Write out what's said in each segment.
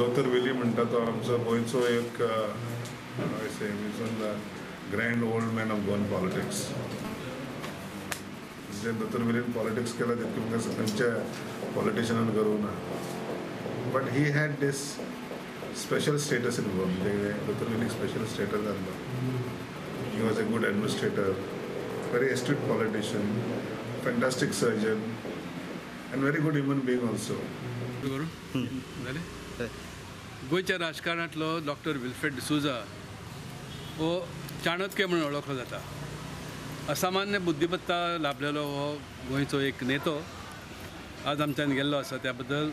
दोतोर विली म्हणटा तो आमचो गोंयचो एक the grand old man of Goan politics. म्हणजे दोतोर विलीन पॉलिटिक्स केला तितकें खंयच्या पॉलिटिशनान करूंक ना, but he had this special status in Goa. म्हणजे दोतोर विलीक स्पेशल स्टेटस आसलो. He was a good administrator, very astute politician, fantastic surgeon and very good human being also. गोंयच्या राजकारणांतलो डॉक्टर विल्फ्रेड डिसोजा हो चाणक्य म्हणून वळखलो जाता. असामान्य बुद्धिमत्ता लाभलेलो हो गोंयचो एक नेतो आज आमच्यान गेल्लो आसा. त्या बद्दल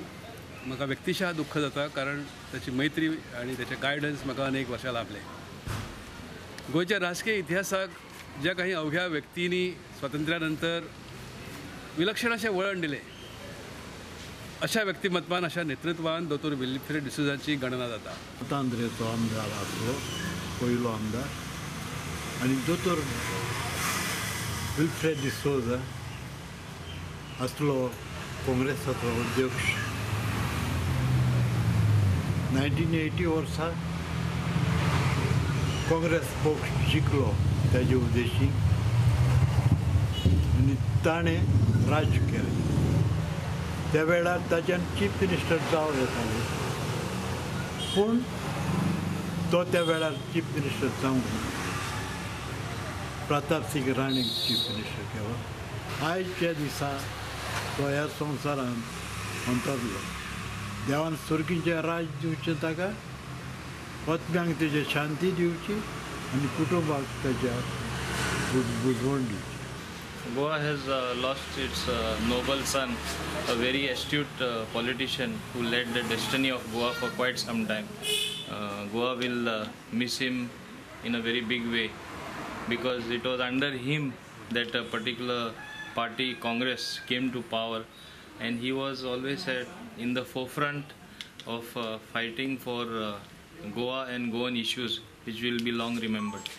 म्हाका व्यक्तिशः दुख्ख जाता, कारण ताची मैत्री आनी ताचें गायडन्स म्हाका अनेक वर्सां लाभलें. गोंयच्या राजकीय इतिहासाक ज्या काही अवघ्या व्यक्तींनी स्वातंत्र्या नंतर विलक्षण अशें वळण दिलें, अशा व्यक्तिमत्वान, अशा नेतृत्वान दोतोर विल्फ्रेड डिसोजाची गणना जाता. तांद्रेचो आमदार आसलो, पयलो आमदार, आनी दोतोर विल्फ्रेड डिसोजा आसलो काँग्रेसाचो अध्यक्ष. 1980 वर्सा काँग्रेस पक्ष जिखलो ताजे उद्देशी आनी ताणें राज्य केलें. त्या वेळार ताच्यान चीफ मिनिस्टर जावं येतालें, पूण तो त्या वेळार चीफ मिनिस्टर जावंक ना. प्रताप सिंग राणेक चीफ मिनिस्टर केलो. आयच्या दिसा तो ह्या संवसारांत अंतरलो. देवान सुर्गीचें राज दिवचें ताका, आत्म्यांक तेजे शांती दिवची आनी कुटुंबाक ताच्या बुजवण दिवची. Goa has lost its noble son, a very astute politician who led the destiny of Goa for quite some time. Goa will miss him in a very big way, because it was under him that a particular party, Congress, came to power, and he was always in the forefront of fighting for Goa and Goan issues, which will be long remembered.